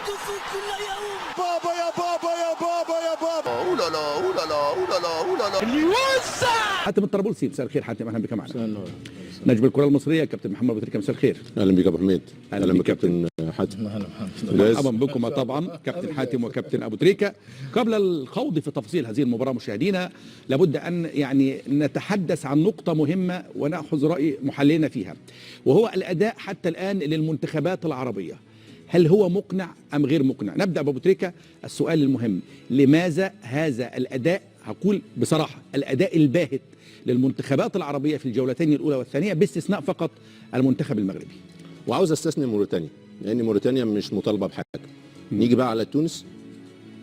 في كل يوم. بابا يا بابا يا بابا يا بابا. أوه لا لا، أوه لا لا، أوه لا لا، أوه لا لا. يوزع. حاتم الطرابلسي، مساء الخير حاتم، اهلا بك معنا. نجم الكره المصرية كابتن محمد ابو تريكه، مساء الخير. اهلا بيك يا ابو حميد. أهلا اهلا بيك. بكابتن حاتم. جاهز؟ مرحبا بكم طبعا كابتن حاتم وكابتن ابو تريكه. قبل الخوض في تفاصيل هذه المباراة مشاهدينا، لابد ان يعني نتحدث عن نقطة مهمة وناخذ راي محللنا فيها، وهو الاداء حتى الان للمنتخبات العربيه، هل هو مقنع ام غير مقنع؟ نبدا بابو تريكه. السؤال المهم، لماذا هذا الاداء؟ هقول بصراحه، الاداء الباهت للمنتخبات العربية في الجولتين الاولى والثانية باستثناء فقط المنتخب المغربي. وعاوز استثني موريتانيا لان موريتانيا مش مطالبه بحاجه. نيجي بقى على تونس،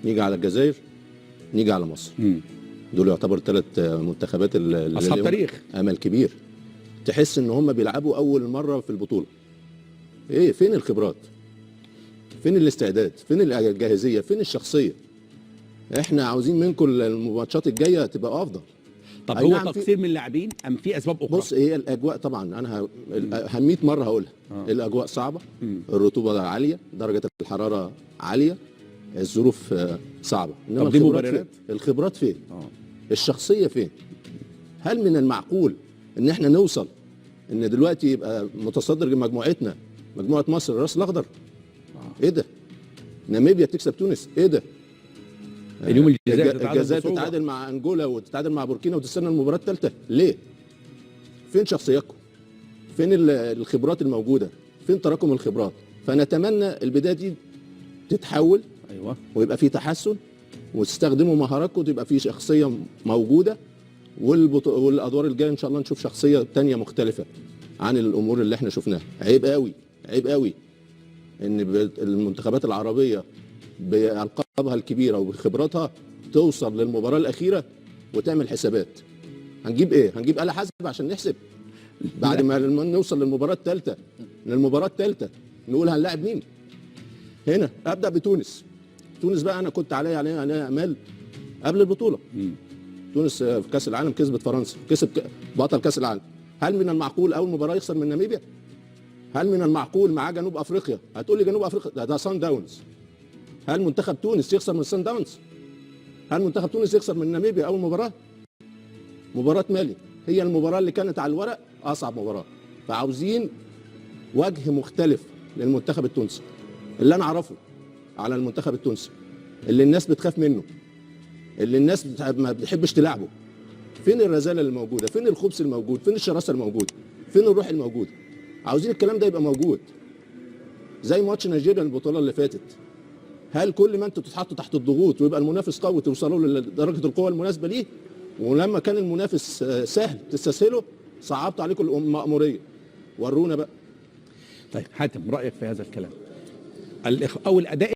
نيجي على الجزائر، نيجي على مصر. دول يعتبر ثلاث منتخبات اللي اصحاب لهم تاريخ. امل كبير. تحس ان هم بيلعبوا اول مرة في البطوله. ايه فين الخبرات؟ فين الاستعداد؟ فين الجاهزيه؟ فين الشخصية؟ احنا عاوزين منكم الماتشات الجاية تبقى افضل. طب أي هو نعم تقصير من اللاعبين ام في اسباب اخرى؟ بص، هي الاجواء طبعا انا 100 مرة هقولها. الاجواء صعبه، الرطوبة عاليه، درجه الحرارة عاليه، الظروف صعبه. انما طب دي الخبرات فين؟ مبررات؟ الخبرات فين؟ الشخصية فين؟ هل من المعقول ان احنا نوصل ان دلوقتي يبقى متصدر مجموعتنا مجموعة مصر الراس الاخضر؟ ايه ده؟ ناميبيا تكسب تونس، ايه ده؟ اليوم الجزائر تتعادل الجزائر بصعوبة. تتعادل مع انجولا وتتعادل مع بوركينا وتستنى المباراة الثالثة ليه؟ فين شخصياتكم؟ فين الخبرات الموجودة؟ فين تراكم الخبرات؟ فنتمنى البداية دي تتحول ويبقى في تحسن، وتستخدموا مهاراتكم وتبقى في شخصية موجودة، والادوار الجاية ان شاء الله نشوف شخصية تانية مختلفة عن الامور اللي احنا شفناها. عيب قوي، عيب قوي ان المنتخبات العربية بالقابها الكبيرة وبخبراتها توصل للمباراة الاخيرة وتعمل حسابات. هنجيب ايه؟ هنجيب آلة حاسبه عشان نحسب بعد ما نوصل للمباراة الثالثه، للمباراة الثالثة نقول هنلاعب مين؟ هنا ابدا بتونس. تونس بقى انا كنت عليها امال قبل البطولة. تونس في كاس العالم كسبت فرنسا، كسب بطل كاس العالم. هل من المعقول اول مباراة يخسر من ناميبيا؟ هل من المعقول معاه جنوب افريقيا؟ هتقول لي جنوب افريقيا ده سان داونز. هل منتخب تونس يخسر من سان داونز؟ هل منتخب تونس يخسر من ناميبيا اول مباراة؟ مباراة مالي هي المباراة اللي كانت على الورق اصعب مباراة. فعاوزين وجه مختلف للمنتخب التونسي. اللي انا اعرفه على المنتخب التونسي، اللي الناس بتخاف منه، اللي الناس ما بتحبش تلعبه. فين الرزاله اللي موجودة؟ فين الخبث الموجود؟ فين الشراسه الموجودة؟ فين الروح الموجودة؟ عاوزين الكلام ده يبقى موجود زي ماتش نيجيريا البطولة اللي فاتت. هل كل ما انتوا تتحطوا تحت الضغوط ويبقى المنافس قوي توصلوا لدرجة القوة المناسبة ليه، ولما كان المنافس سهل تستسهله؟ صعبت عليكم المأموريه. ورونا بقى. طيب حاتم، رايك في هذا الكلام او الاداء